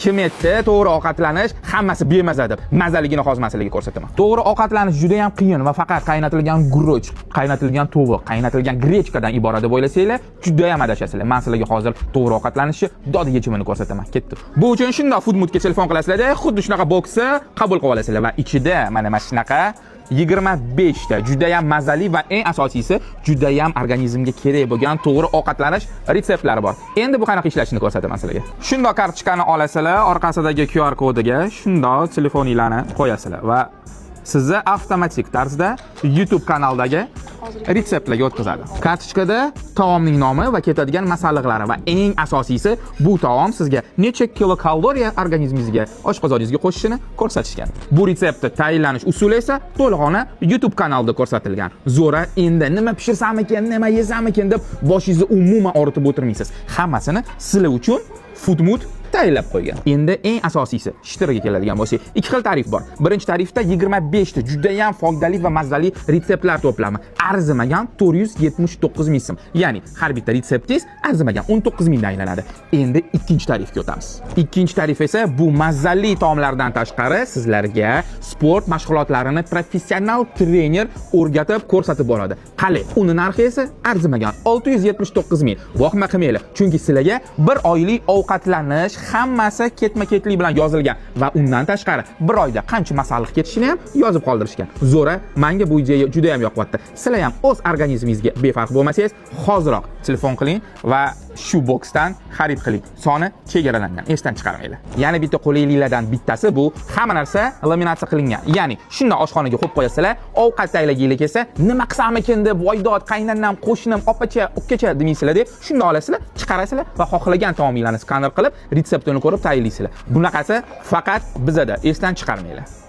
Kim aytdi to'g'ri ovqatlanish hammasi bemaza deb? Mazaligini hozir man sizlarga ko'rsataman. To'g'ri ovqatlanish juda ham qiyin va faqat qaynatilgan guruch, qaynatilgan tovuq, qaynatilgan grechkadan iborat deb o'ylasanglar, juda ham adashasizlar. Man sizlarga hozir to'g'ri ovqatlanishni dod yechimini ko'rsataman. Ketdik. Bu uchun shundoq Foodmoodga telefon qilasizlarda, xuddi shunaqa boksni qabul qilib olasizlar va ichida mana shunaqa 25 ta juda ham mazali va eng asosiysi, juda ham organizmga kerak bo'lgan to'g'ri ovqatlanish retseptlari bor. Endi bu qanaqa ishlashini ko'rsataman sizlarga. Shundoq kartochkani olasizlar, orqasidagi QR kodiga shundoq telefoninglarni qo'yasizlar va sizni avtomatik tarzda YouTube kanaldagi retseptlarga o'tkazadi. Kartochkada taomning nomi va ketadigan masalliqlari va eng asosiysi, bu taom sizga necha kilokaloriya organizmingizga, oshqozoningizga qo'shishini ko'rsatishgan. Bu retseptni tayinlanish usuli esa to'lig'ona YouTube kanalida ko'rsatilgan. Zo'ra, endi nima pishirsammikin, nima yesammikin deb boshingizni umuman og'ritib o'tirmaysiz. Hammasini sizlar uchun Foodmood tayinlab qo'ygan. Endi eng asosiysi, shtiriga keladigan bo'lsak, ikki xil tarif bor. Birinchi tarifda 25 ta juda ham foydali va mazali retseptlar to'plami. Arzimagan 479 ming so'm. Ya'ni har bitta retseptingiz arzimagan 19 mingdan aylanadi. Endi ikkinchi tarifga o'tamiz. Ikkinchi tarif esa bu mazali taomlardan tashqari sizlarga sport mashg'ulotlarini professional trener o'rgatib, ko'rsatib boradi. Qalay? Uni narxi esa arzimagan 679 ming. Vohma qilmanglar, chunki sizlarga bir oylik ovqatlanish hammasi ketma-ketlik bilan yozilgan va undan tashqari bir oyda qancha masalliq ketishini ham yozib qoldirishgan. Zo'ra, menga bu ideya juda ham yoqyapti. Sizlar ham o'z organizmingizga befarq bo'lmasangiz, hoziroq telefon qiling va shu boksdan xarid qiling. Soni chegaralangan, esdan chiqarmanglar. Yana bitta qulayliklardan bittasi, bu hamma narsa laminatsiya qilingan. Ya'ni shundoq oshxonaga qo'yib qo'yasizlar, ovqat tayyorlaginglar kelsa, nima qilsamikin deb, voydod, qaynanam, qo'shnim, opacha, ukacha demaysizlar deb, shundoq olasizlar, chiqarasizlar va xohlagan taominglarni skaner qilib, retseptini ko'rib tayyorlaysizlar. Bunaqasi faqat bizada, esdan chiqarmanglar.